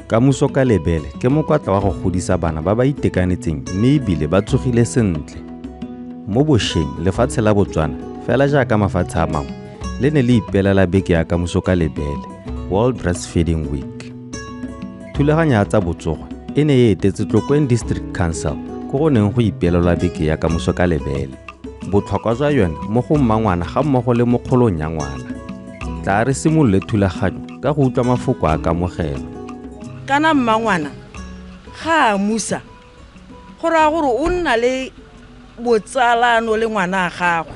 Kamuso ka lebele ke mokwatla wa go godisa bana ba ba itekanetseng mme ebile ba tsogile sentle. Mo bošweng lefatshe la Botswana fela jaaka mafatshe a mangwe le ne le ipelela beke ya kamuso ka lebele, World Breastfeeding Week. Thulaganyo ya tsa botsogo e ne e etetse Tlokweng District Council ko go neng go ipelelwa beke ya kamuso ka lebele. Botlhokwa jwa yone mo go mmangwana ga mmogo le mo kgolong ya ngwana. Tla re simolole thulaganyo ka go utlwa mafoko a kamogelo. Kana mmangwana ga a amusa go raya gore o nna le botsalano le ngwana a gagwe.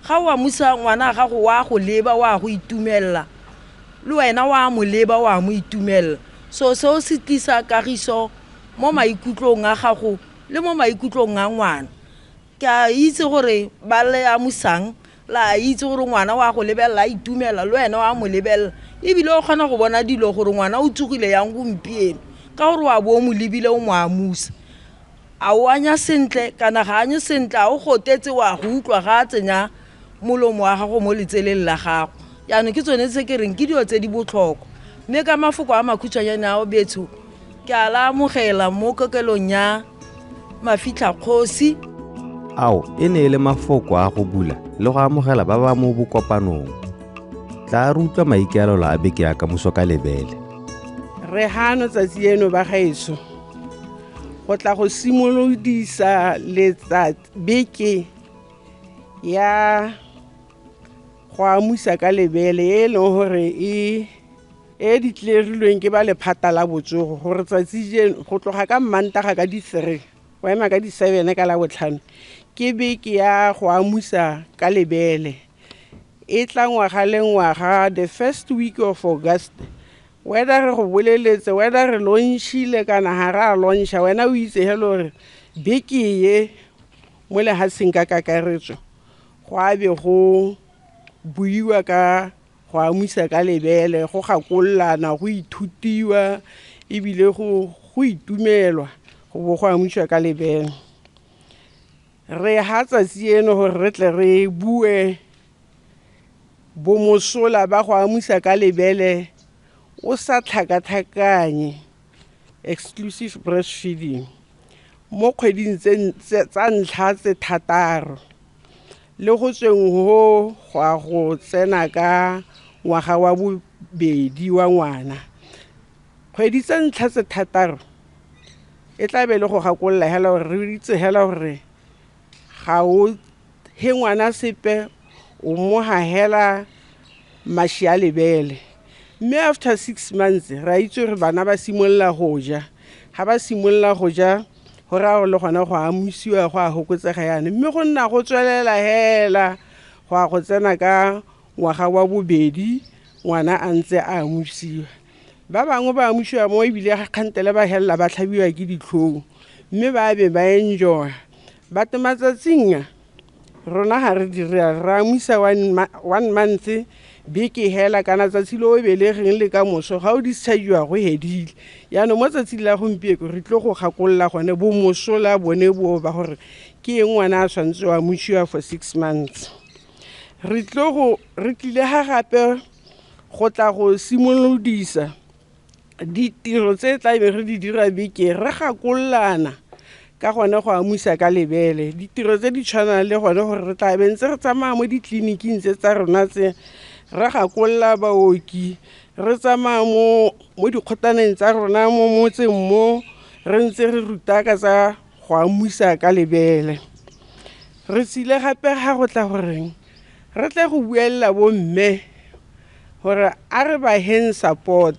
Ga o amusa ngwana a gago wa go leba, wa go itumelela, le wena wa mo leba, wa mo itumelela. So seo se tlisa kagiso mo maikutlong a gago le mo maikutlong a ngwana. Ke a itse gore ba le amusang la itse gore ngwana wa go lebelela a itumela, le wena wa mo lebelela, ebile o kgona go bona dilo gore ngwana o tsogile yang gompieno ka gore wa bo o mo lebile o mo amusa. A o anya sentle kana ga anye sentle, a o gotetse wa go utlwa ga a tsenya molomo wa gago mo letseleng la gago. Jaanong ke tsone tse ke reng ke dilo tse di botlhokwa. Mme ka mafoko a makhutshwanyane ao betsho, ke a la amogela mo kokelong ya Mafitlhakgosi. Ao e ne e le mafoko a go bula le go amogela ba ba mo bokopanong. Tla re utlwa maikaelelo a beke ya kamuso ka lebele. Re hano tsatsi eno ba gaetsho go tla go simolodisa letsatsi beke ya go amusa ka lebele e leng gore e ditlerilweng ke ba lephata la botsogo gore tsatsi jeno go tloga ka Mmantaga ka di-3 go ema ka di-7 ka Labotlhano ke beke ya go amusa ka lebele. E tla ngwaga le ngwaga the first week of August. Whether re go boleletse, whether re launchile kana ga re a launcha, wena o itse hela gore beke ye mo lefatsheng ka kakaretso go a be go buiwa ka go amusa ka lebele, go gakololana, go ithutiwa ebile go itumelwa go bo go amusiwa ka lebele. Re ha tsatsi eno gore re tle re bue bomosola ba go amusa ka lebele o sa tlhakatlhakanye, exclusive breastfeeding mo kgweding tsa ntlha tse thataro le go tsweng ho go a go tsena ka ngwaga wa bobedi wa ngwana. Kgwedi tse ntlha tse thataro e tla be le go gakolola hela gore re itse hela gore ga o he ngwana sepe, o mo hahela mashi a lebele. Mme after 6 months re a itse gore bana ba simolola go ja. Ga ba simolola go ja go raya gore le gona go amusiwa go a fokotsega yana, mme go nna go tswelela hela go a go tsena ka ngwaga wa bobedi ngwana a ntse a amusiwa. Ba bangwe ba amusiwa mo ebile kgantele ba helela ba tlhabiwa ke ditlhong, mme ba be ba enjoy. But matsatsing a rona ga re dire, re amusa one month beke hela kana tsatsi le o belegeng le ka moso ga o dischargiwa go hedile. Jaanong mo tsatsing la gompieno re tlo go gakolola gone bomosola bone boo ba gore ke eng ngwana a tshwanetse wa amusiwa for 6 months. Re tlile ga gape go tla go simolodisa ditiro tse tla be re di dira beke, re gakololana ka gone go amusa ka lebele. Ditiro tse di tshwanang le gone gore re tla be ntse re tsamaya mo ditleliniking tse tsa rona tse, re gakolola baoki, re tsamaya mo dikgotaneng tsa rona mo motseng mo, re ntse re ruta ka tsa go amusa ka lebele. Re tsile gape ga go tla goreng re tle go buelela bomme gore a re ba heng support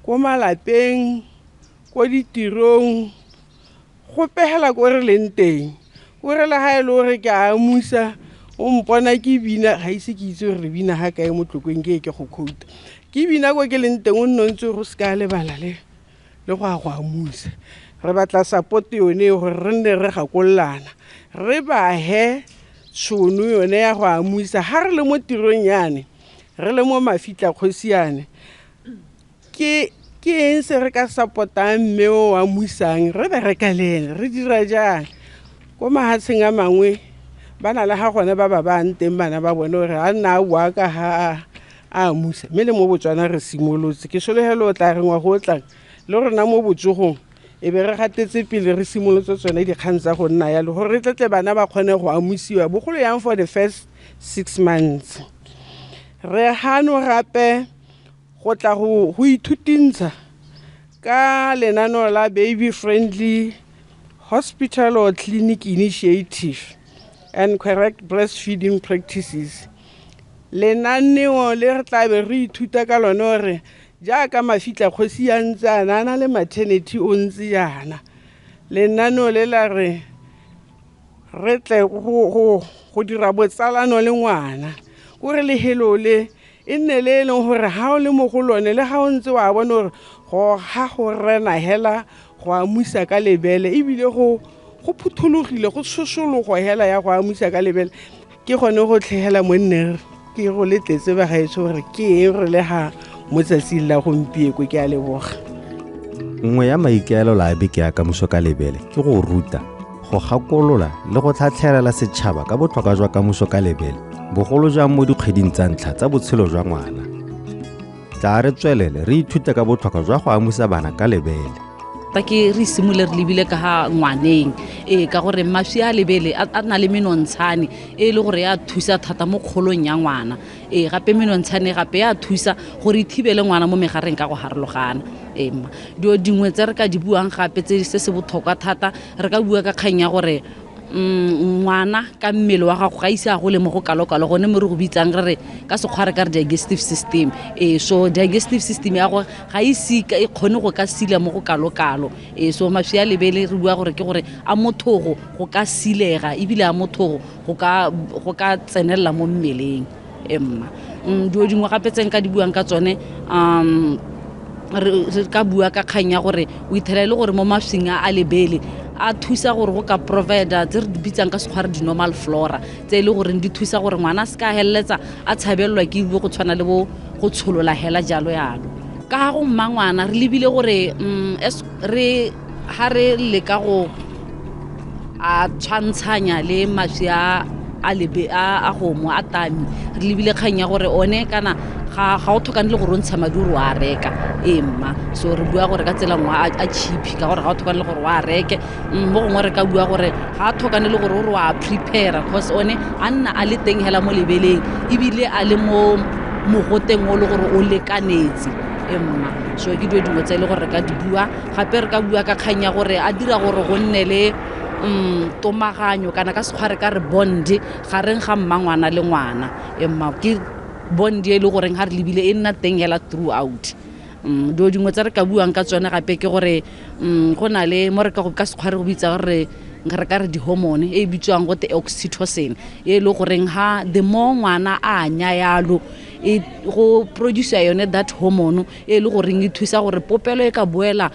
ko malapeng, ko ditirong, go pegela ko re leng teng. O re le ga e le gore ke a amusa, o mpona ke bina, ga ise ke itse gore re bina ga kae mo Tlokweng, ke e ke go quote. Ke bina ko ke leng teng, o nne o ntse go seka lebala le go a go amusa. Re batla support yone gore re nne re gakololana, re ba he tšhono yone ya go amusa. Ga re le mo tirong yane, re le mo Mafitlhakgosi yane, ke eng se re ka support-ang mme o amusang, re bereka le ene, re dira jang? Ko mafatsheng a mangwe ba na le ga gone ba ba bayang teng bana ba bone gore a nna a bua ka ga a amusa mme le mo Botswana re simolotse. Ke sologelo o tla re ngwaga o tlang le rona mo botsogong e be re gatetse pele re simolotse tsone dikgang tsa go nna yalo gore re tletle bana ba kgone go amusiwa bogolo yang for the first 6 months. Re hano gape go tla go ithutintsha ka lenaneo la Baby Friendly Hospital or Clinic Initiative and Correct Breastfeeding Practices. Lenaneo le re tla be re ithuta ka lone gore jaaka mafitla kgosi a ntse a na le maternity o ntse jaana. Lenaneo le la re re tle go dira botsalano le ngwana kore lehelo le e nne le e leng gore ga o le mo go lone le ga o ntse wa bona gore go ga go rena hela go amusa ka lebele ebile go phuthologile go tshosologo hela ya go amusa ka lebele. Ke gone go tlhegela monne ke go letletse bagaetsho gore ke eng re le ga mo tsatsing la gompieko. Ke a leboga. Nngwe ya maikaelelo a beke ya kamuso ka lebele ke go ruta, go gakolola le go tlhatlhelela setšhaba ka botlhokwa jwa kamuso ka lebele, bogolo jang mo dikgweding tsa ntlha tsa botshelo jwa ngwana. Tla re tswelele re ithute ka botlhokwa jwa go amusa bana ka lebele. Ta ke re simole re lebile ka ga ngwaneng ka gore mašwi a lebele a na le menontshane e le gore ya thusa thata mo kgolong ya ngwana. Gape menontshane gape ya thusa gore e thibele ngwana mo megareng ka go harologana. Dilo dingwe tse re ka di buang gape tse se se botlhokwa thata re ka bua ka kgang ya gore ngwana ka mmele wa gago ga ise a gole mo go kalokalo gone mo re go bitsang re re ka sekgwa re ka re digestive system. So digestive system ya go ga ise e kgone go ka sila mo go kalokalo. So mašwi a lebele re bua gore ke gore a mothogo go ka silega ebile a mothogo go ka tsenelela mo mmeleng. Dilo dingwe gape tse nka di buang ka tsone re ka bua ka kgang ya gore o ithela e le gore mo mašwing a lebele a thusa gore go ka provide tse re di bitsang ka sekgwa re di-normal flora tse e le goreng di thusa gore ngwana a se ka feleletsa a tshabelelwa ke bo go tshwana le bo go tsholola hela jalo yalo. Ka go mma ngwana re lebile gore re ha re leka go a tshwantshanya le mašwi a a gomo a tami re lebile kgang ya gore one kana ga o tlhokane le gore o ntsha madi o a reka mma. So re bua gore ka tsela nngwe a cheap ka gore ga o tlhokane le gore o a reke. Mo gongwe re ka bua gore ga a tlhokane le gore o re o a prepare cause one a nna a le teng hela mo lebeleng ebile a le mo mogoteng o le gore o lekanetse mma. So ke dilo dingwe tse e le gore re ka di bua. Gape re ka bua ka kgang ya gore a dira gore go nne le tomaganyo kana ka sekgwa re ka re bond gareng ga mma ngwana le ngwana. Mma ke bond e le goreng ga re lebile e nna teng hela throughout. Dilo dingwe tse re ka buang ka tsone gape ke gore go na le mo re ka sekgwa re go bitsa gore re ka re di-hormone e bitswang gote oxytocin e le goreng ha the more ngwana a anya yalo go produce yone that hormone e le goreng e thusa gore popelo e ka boela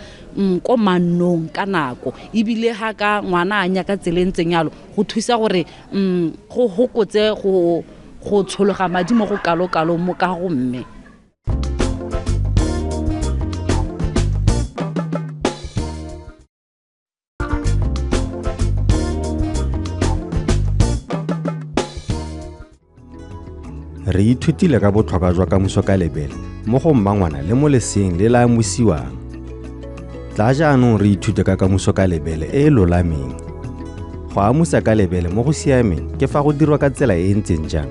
ko mannong ka nako ebile ha ka ngwana a anya ka tsela e ntseng yalo go thusa gore go hokotse go tshologa madi mo go kalokalo mo ka go mme. Re ithutile ka botlhokwa jwa kamuso ka lebele mo go mma ngwana le mo leseeng le la amusiwang. Tla jaanong re ithute ka kamuso ka lebele e e lolameng. Go amusa ka lebele mo go siameng ke fa go dirwa ka tsela e e ntseng jang?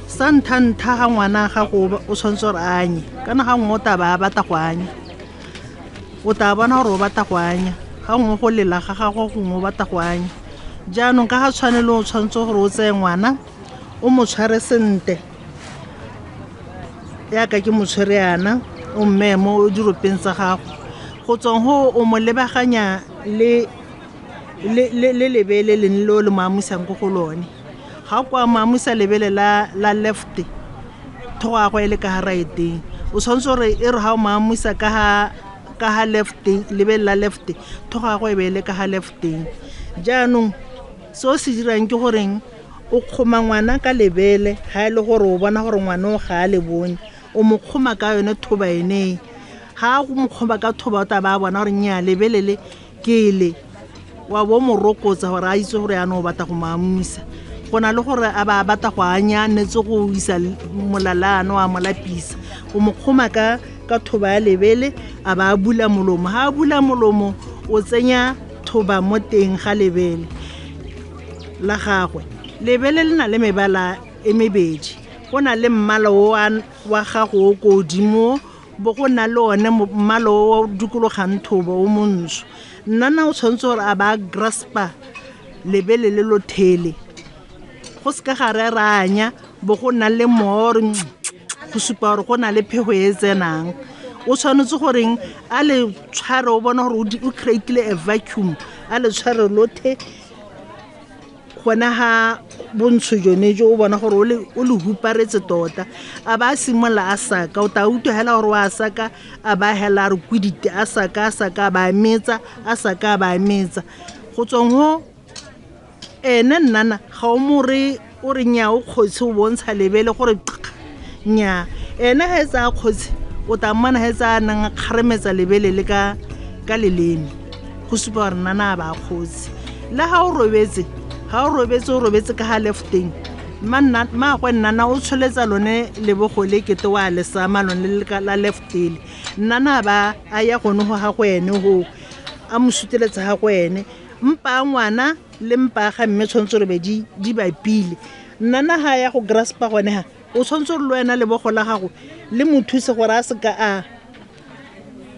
Sa ntlha-ntlha ga ngwana gago o tshwanetse gore a anye, kana ga nngwe o tla ba a batla go anya, o tla bona gore o batla go anya, ga nngwe go lela ga gagwe gongwe o batla go anya. Jaanong ka ga tshwanelo o tshwanetse gore o tseye ngwana o mo tshware sentle yaka ke mo tshwere yana, o mmeye mo diropeng tsa gago. Go tswang go o mo lebaganya le lebele leng le o le mo amusang ko go lone. Ga o kwa mo amusa lebele la left, thogo ya gagwe e le ka ga right-eng. O tshwanetse gore e re ga o mo amusa ka ga left, lebele la left, thogo ya gagwe e be e le ka ga left-eng. Jaanong se o se dirang ke goreng o kgoma ngwana ka lebele ga e le gore o bona gore ngwana o ga a le bone, o mo kgoma ka yone thoba ene. Ga o mo kgoma ka thoba o tla ba bona gore nnyaa lebele le ke le, wa bo mo rokotsa gore a itse gore yana o batla go mo amusa. Go na le gore a ba batla go anya netse go isa molalano a molapisa. O mo kgoma ka thoba ya lebele a ba bula molomo. Ha a bula molomo o tsenya thoba mo teng ga lebele la gagwe. Lebele le na le mebala e mebedi. Go na le mmala wa gago o ko godimo, bo go na le one mmala o dikologang thobo o montsho. Nnana o tshwanetse gore a ba graspa lebele le lothele. Go seka ga re ranya bo go na le moor go supa gore go na le phego e tsenang. O tshwanetse goreng a le tshware o bona gore o create-ile a vacuum, a le tshware lothe gona ha bontsho jone jo o bona gore o le huparetse tota. A ba simolola a saka, o tla utlwa hela gore wa saka, a ba hela re kwidite a saka a saka ba metsa a saka ba metsa. Go tswang ho ene nnana ga o mo re o re nya o kgotse o bontsha lebele gore nya ene ha etsa kgotse o tla mmona ha etsa nang kgaremetsa lebele le ka leleme go supa gore nnana ba kgotse. Le ha o robetse o robetse ka ha lefteng mmaagwe nnana o tsholetsa lone lebogo le kete wa le sama lone le la leftele. Nnana ba a ya gone go ga go ene go a mo suteletsa ga go ene. Mpa ngwana le mpa ga mme tshwanetse re be di bapile. Nnana ha ya go graspa gone ha o tshwanetse le wena lebogo la gago le mo thuse gore a seka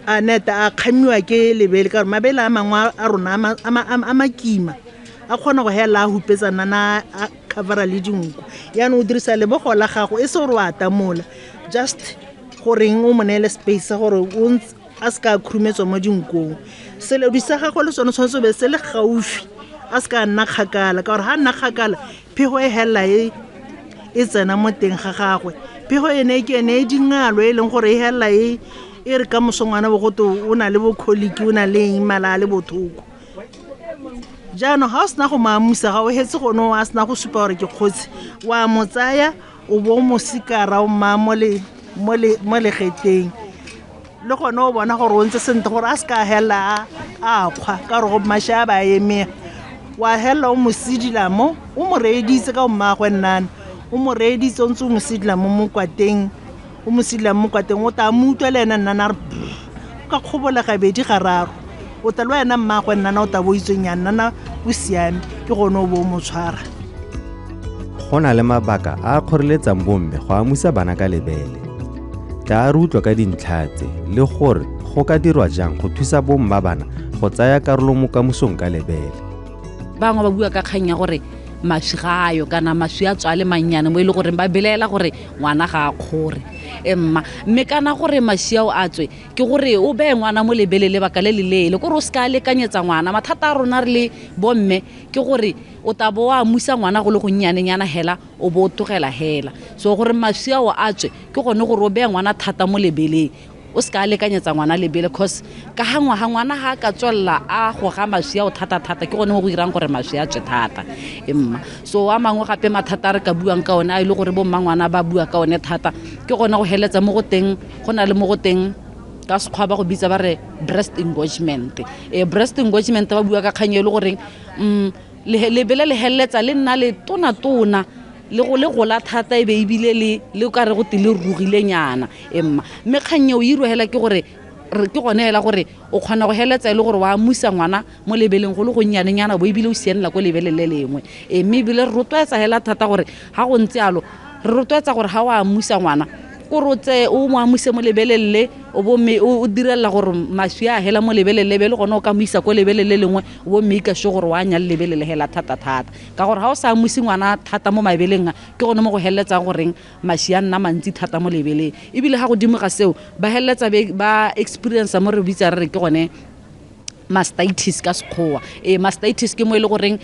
a neta a kgamiwa ke lebele ka gore mabele a mangwe a rona a makima a kgona go hela a hupetsa nana a covera le dinko. Yaanong o dirisa lebogo la gago e se gore o a tamola, just goreng o mo neele space gore a seka a khurumetswa mo dinkong. Seledu sa gagwe le sone tshwanetse be se le gaufi, a seka a nna kgakala ka gore ha nna kgakala phego e hela e tsena mo teng ga gagwe. Phego ene ke ene e dingalo e leng gore e hela e re ka moso ngwana bo gote o na le bokholiki o na le eng mala a le bothoko. Jaanong ga o sena go mo amusa ga o hetse gone o a sena go supa gore ke kgotse, wa mo tsaya o bo mo sikara o mmaya mo legeteng. Le gone o bona gore o ntse sentle gore a seka hela a kgwa ka gore mashi a ba emega. Wa hela o mo sedila mo, o mo reeditse ka o mmaagwe nnana, o mo reeditse o ntse o mo sedila mo mokwateng, o mo sedila mo mokwateng o tla mo utlwa le ena nnana a re ka kgobola gabedi gararo. O tla le wena mmaagwe nnana o tla bo itseng ya nnana o siame, ke gone o bo o mo tshwara. Go na le mabaka a a kgoreletsang bomme go amusa bana ka lebele. Tla re utlwa ka dintlha tse le gore go ka dirwa jang go thusa bomma bana go tsaya karolo mo kamusong ka lebele. Bangwe ba bua ka kgang ya gore mašwi ga ayo kana mašwi a tswa le mannyane mo e le goreng ba belaela gore ngwana ga a kgore. Emma mme kana gore mašwi ao a tswe ke gore o beye ngwana mo lebele lebaka le le leele, kore o seka a lekanyetsa ngwana. Mathata a rona re le bomme ke gore o tla bo o amusa ngwana go le gonnyanenyana hela o bo o tlogela hela. So gore mašwi ao a tswe ke gone gore o beye ngwana thata mo lebeleng, o seka a lekanyetsa ngwana lebele, cause ka ha ngwana ha ka tswella a goga mašwi ao thata-thata ke gone mo go irang gore mašwi a tswe thata. Emma so a mangwe gape mathata a re ka buang ka one a e le gore bomma ngwana ba bua ka one thata ke gone go heletsa mo go teng go na le mo go teng ka sekgwa ba go bitsa ba re breast engorgement. Breast engorgement ba bua ka kgang e le goreng lebele le heletsa le nna le tona-tona le go le gola thata e be ebile le ka re go te le rugilenyana. Emma mme kgang eo e irwa hela ke gore ke gone hela gore o kgona go heletsa e le gore wa amusa ngwana mo lebeleng go le gonnyanenyana bo ebile o sianela ko lebele le lengwe. Mme ebile re rotloetsa hela thata gore ga go ntse alo re rotloetsa gore ga o amusa ngwana ko rotse o mo amuse mo lebeleng le o bo mme o direla gore mašwi a hela mo lebeleng le be le gone o ka mo isa ko lebeleng le lengwe o bo mme ka sure gore wa anya le lebele le hela thata-thata. Ka gore ga o sa amuse ngwana thata mo mabeleng ke gone mo go heleletsang goreng mašwi a nna mantsi thata mo lebeleng. Ebile ga godimo ga seo ba heleletsa ba experience mo re bitsa re re ke gone mastitis ka sekgowa. Mastitis ke mo e le goreng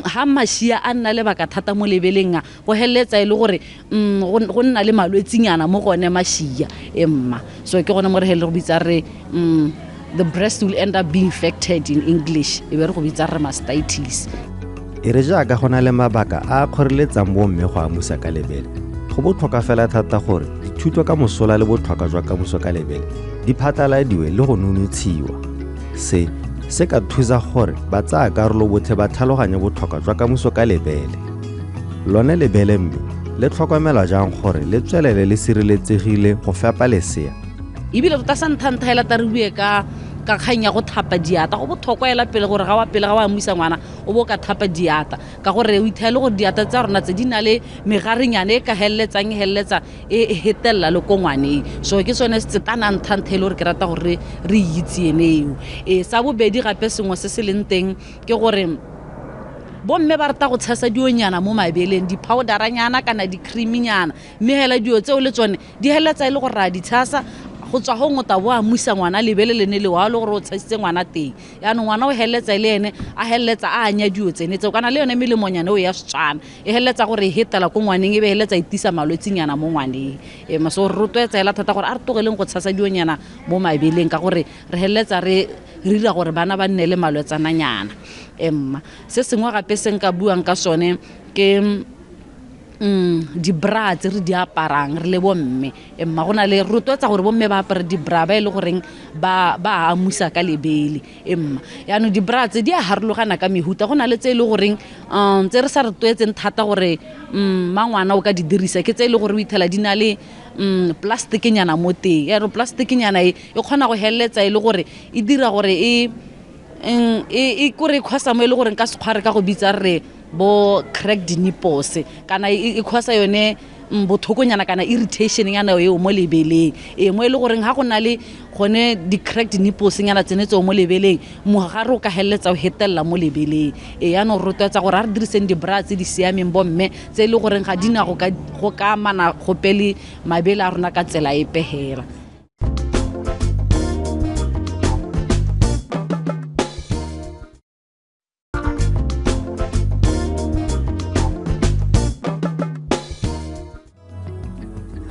ha mašwi a nna lebaka thata mo lebeleng go heleletsa e le gore go nna le malwetsinyana mo gone mašwi. Emma so ke gone mo re hele go bitsa re the breast will end up being infected in English, e be re go bitsa re mastitis. E re jaaka go na le mabaka a a kgoreletsang bomme go amusa ka lebele, go botlhokwa fela thata gore dithuto ka mosola le botlhokwa jwa kamuso ka lebele di phatlaladiwe le go nonotshiwa. Se se ka thusa gore ba tsaya karolo botlhe ba tlhaloganye botlhokwa jwa kamuso ka lebele. Lone lebele mme le tlhokomelwa jang gore le tswelele le sireletsegile go fepa lesea? Ebile tota sa ntlha-ntlha hela ta re bue ka kgang ya go thapa diata. Go botlhokwa ela pele gore ga wa pele ga wa amusa ngwana o bo ka thapa diata, ka gore o ithele gore diata tsa rona tse di na le megarenyana e ka heleletsang e heleletsa e hetelela le ko ngwaneng. So ke sone se tana ntlha-ntlha e le gore ke rata gore re itse ene eo. Sa bobedi gape sengwe se se leng teng ke gore bomme ba rata go tshasa dionyana mo mabeleng, di-powderanyana kana di-creamnyana, mme hela dio tseo le tsone di heleletsa e le gore ra di tshasa. Go tswa go ngota bo amusa ngwana lebele le ne le wa le gore o tshasitse ngwana teng. Yaanong ngwana o heleletsa le ene a heleletsa a anya dio tsene tseo, kana le yone melemonyana eo ya Setswana e heleletsa gore e hetela ko ngwaneng, e be heleletsa e tisa malwetsinyana mo ngwaneng. So re rotloetsa hela thata gore a re tlogeleng go tshasa dionyana mo mabeleng, ka gore re heleletsa re dira gore bana ba nne le malwetsananyana. Mma se sengwe gape se nka buang ka sone ke di-bra tse re di aparang re le bomme. Mma go na le rotloetsa gore bomme ba apare di-bra ba e le goreng ba amusa ka lebele. Mma yaanong di-bra tse di a harologana ka mehuta. Go na le tse e le goreng tse re sa rotloetseng thata gore mangwana o ka di dirisa, ke tse e le gore o ithela di na le plasticnyana mo teng. Yaanong plasticnyana e e kgona go heleletsa e le gore e dira gore e kore e kgwasa mo e le goreng ka sekgwa re ka go bitsa re bo cracked nipples, kana e kgwasa yone bothokonyana kana irritation nyana eo mo lebeleng. Mo e le goreng ha go na le gone di-cracked nipples nyana tsene tseo mo lebeleng, mogare o ka heleletsa o hetelela mo lebeleng. Yaanong rotloetsa gore a re diriseng di-bra tse di siameng bomme, tse e le goreng ga di na go ka amana gope le mabele a rona ka tsela epe hela.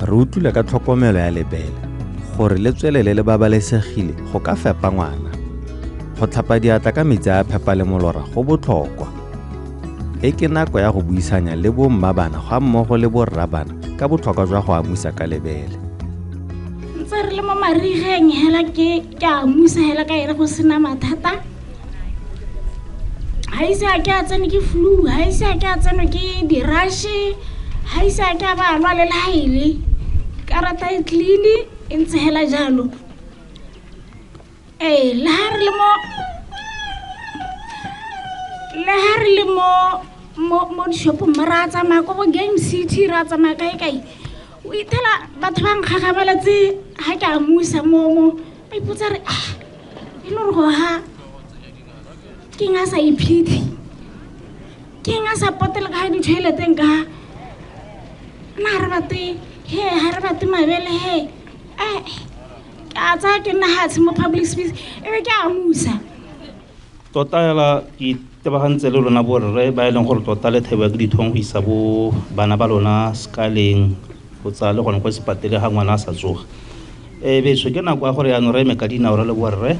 Re utlwile ka tlhokomelo ya lebele gore le tswelele le babalesegile go ka fepa ngwana. Go tlhapa diatla ka metsi a phepa le molora go botlhokwa. E ke nako ya go buisanya le bomma bana ga mmogo le borra bana ka botlhokwa jwa go amusa ka lebele. Ntse re le mo marigeng hela ke amusa hela ka ere go sena mathata. Ha ise a ke a tsene ke flu, ha ise a ke a tsene ke dirashe, ha ise a ke a ba lwa le haele. Karata e clean e ntse hela jalo. Le ha re le mo dishopong mo ra tsamaya ko bo Game City, ra tsamaya kae kae, o ithela batho ba nkgagamaletse ha ke amusa mo ba ipotsa re e le gore go ha ke eng a sa iphitlhe, ke eng a sa potele ka di-toileteng ka nna ha re batle he, ha re batle mabele he. Ke a tsaya ke nna hatshe mo public space e be ke amusa. Tota hela ke itebagantse le lona borre ba e leng gore tota le theboa ke dithong go isa bo bana ba lona sekaleng kgotsa le gone kwa sepatele ga ngwana a sa tsoga. Betsho ke nako ya gore yaanong re eme ka dinao re le borre,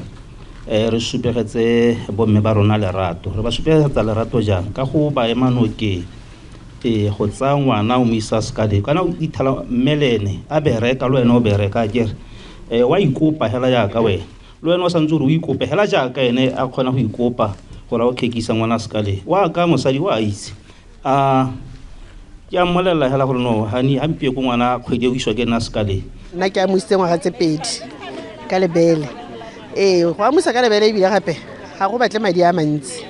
re supegetse bomme ba rona lerato. Re ba supegetsa lerato jang? Ka go ba ema nokeng, go tsaya ngwana o mo isa sekaleng, kana o ithela mme le ene a bereka, le wena o bereka akere, wa ikopa hela jaaka wena, le wena o santse gore o ikope hela jaaka ene a kgona go ikopa gore a o khekisa ngwana sekaleng. Wa ka mosadi wa itse, ke a mmolelela hela gore no honey, gampie ko ngwana kgwedi e o iswa ke nna sekaleng. Nna ke amusitse ngwaga tse 2 ka lebele. Go amusa ka lebele ebile gape ga go batle madi a mantsi,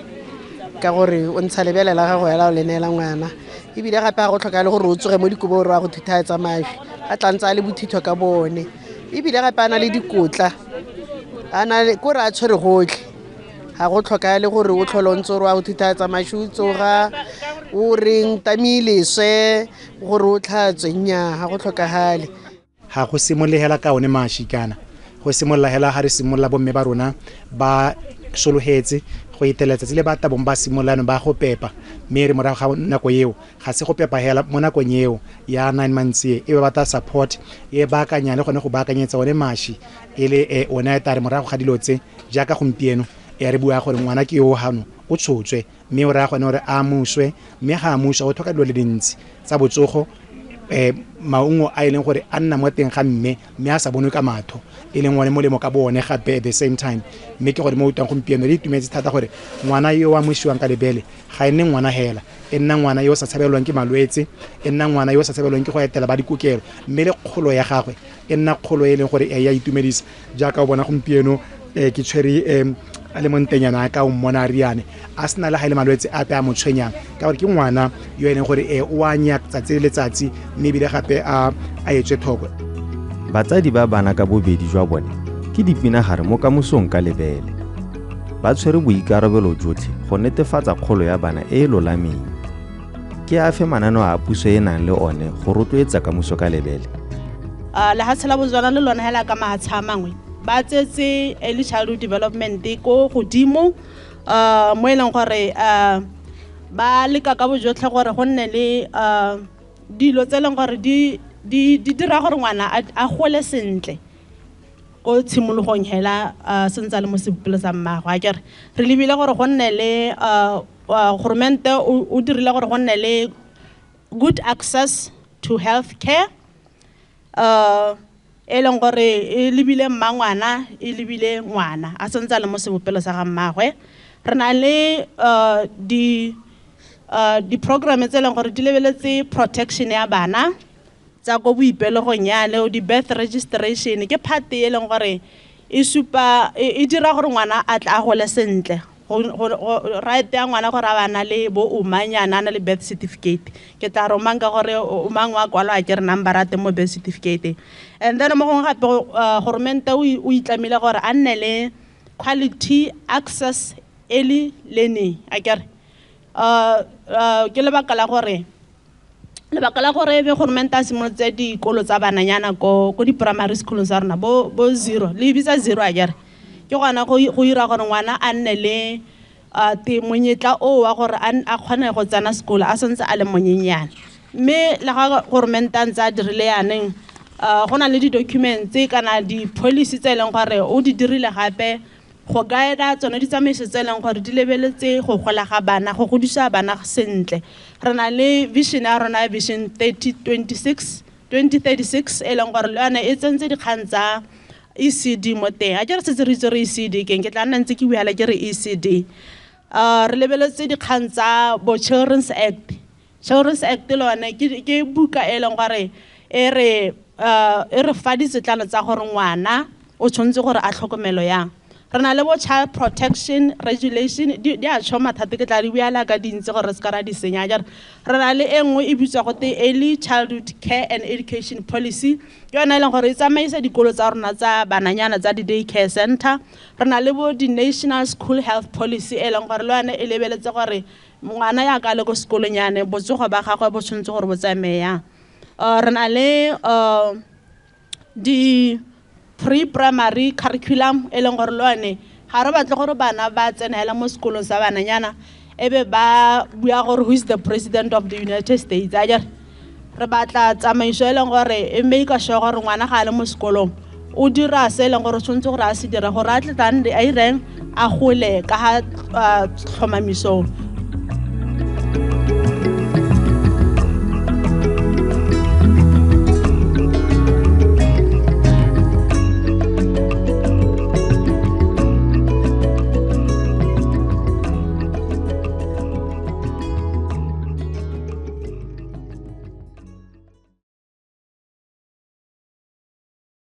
ka gore o ntsha lebele la gago hela o le neela ngwana. Ebile gape ga go tlhoka le gore o tsoge mo dikobong gore wa go thuthaetsa mašwi, a tla ntse a le bothitho ka bone. Ebile gape a na le dikotla, a na le kore a tshwere gotlhe. Ga go tlhokagale gore o tlhole o ntse o re wa go thuthaetsa mašwi, o tsoga o reng tamile leswe gore o tlhatswe, nnyaa ga go tlhokagale. Ga go simolole hela ka one mašwi kana, go simolola hela ga re simolola bomme ba rona ba sologetse go etela tsatsi le ba tabong ba simololano ba go pepa, mme re morago ga nako eo ga se go pepa hela mo nakong eo ya 9 months e ba batla support e baakanya le gone go baakanyetsa one mašwi e le one a tare morago ga dilo tse jaaka gompieno e re bua gore ngwana ke yo hano o tshotswe, mme o raya gone gore a amuswe, mme ga amuswa o tlhoka dilo le dintsi tsa botsogo Maungo a e leng gore a nna mo teng ga mme mme a sa bonwe ka matho, e leng one molemo ka bo one gape at the same time. Mme ke gore mo utlwang gompieno re itumetse thata gore ngwana yo a amusiwang ka lebele ga e nne ngwana hela, e nna ngwana yo o sa tshabelwang ke malwetse, e nna ngwana yo o sa tshabelwang ke go etela ba dikokelo, mme le kgolo ya gagwe e nna kgolo e leng gore e ya itumedisa. Jaaka o bona gompieno ke tshwere a le montenyana a ka o mmona a riane a sena le ga e le malwetse ape a mo tshwenyang, ka gore ke ngwana yo e leng gore o anya tsatsi le letsatsi, mme ebile gape a etswe thoko. Batsadi ba bana ka bobedi jwa bone ke dipinagare mo kamosong ka lebele. Ba tshwere boikarabelo jotlhe go netefatsa kgolo ya bana e e lolameng. Ke afe mananeo a puso e nang le one go rotloetsa kamoso ka lebele? Lehatshe la Botswana le lone hela ka mahatshe a mangwe ba tsetse early childhood development ko godimo, mo e leng gore ba leka ka bojotlhe gore go nne le dilo tse e leng gore di dira gore ngwana a gole sentle ko tshimologong hela sentse a le mo sebopelo sa mmagwe. Akere re lebile gore go nne le goromente o dirile gore go nne le good access to health care, e leng gore e lebile mmangwana, e lebile ngwana a sentse a le mo sebopelo sa ga mmagwe. Re na le di-programme tse e leng gore di lebeletse protection ya bana tsa ko boipelegong yale, di-birth registration ke part e leng gore e supa e dira gore ngwana a tla a gole sentle. Right ya ngwana gore a bana le bo omanyana a na le birth certificate, ke tla romang ka gore omang wa kwalwa ke re number a teng mo birth certificate. And then mo gongwe gape goromente o itlamile gore a nne le quality access early learning. Akere ke lebaka la gore e be goromente a simolotse dikolo tsa bananyana ko di-primary schoolong tsa rona bo zero, le bitsa zero akere, ke gona go ira gore ngwana a nne le monyetla o wa gore a kgone go tsena sekolo a santse a le monyenyane. Mme le ga goromente a ntse a dirile yaneng, go na le di-documents kana di-policy tse e leng gore o di dirile gape go guide tsone ditsamaiso tse e leng gore di lebeletse go gola ga bana, go godisa bana sentle. Re na le vision ya rona, vision 2036 e leng gore le yone e tsentse dikgang tsa ECD mo teng. A ke re setse re itse re ECD keng, ke tla nna ntse ke buela ke re ECD. Re lebeletse dikgang tsa bo Children's Act. Children's Act le yone ke buka e leng gore e re fa ditsetlana tsa gore ngwana o tshwanetse gore a tlhokomelo yang. Re na le bo child protection regulation, di a tšhoma thata, ke tla di buela ka dintsi gore re se ka ra di senya. Jare re na le e nngwe e bitswa gote early childhood care and education policy, ke yone e leng gore e tsamaisa dikolo tsa rona tsa bananyana tsa di-day care center. Re na le bo di-national school health policy e leng gore le yone e lebeletse gore ngwana ya ka le ko sekolong yane botsogo ba gagwe bo tshwanetse gore bo tsamaye yang. Re na le di pre-primary curriculum e leng gore le yone ga re batle gore bana ba tsenela mo sekolong sa bananyana e be ba bua gore who is the president of the United States. Akere re batla tsamaiso e leng gore e make sure gore ngwana ga a le mo sekolong o dira se e leng gore o tshwanetse gore a se dire gore a tle a ireng a gole ka ga tlhomamisong.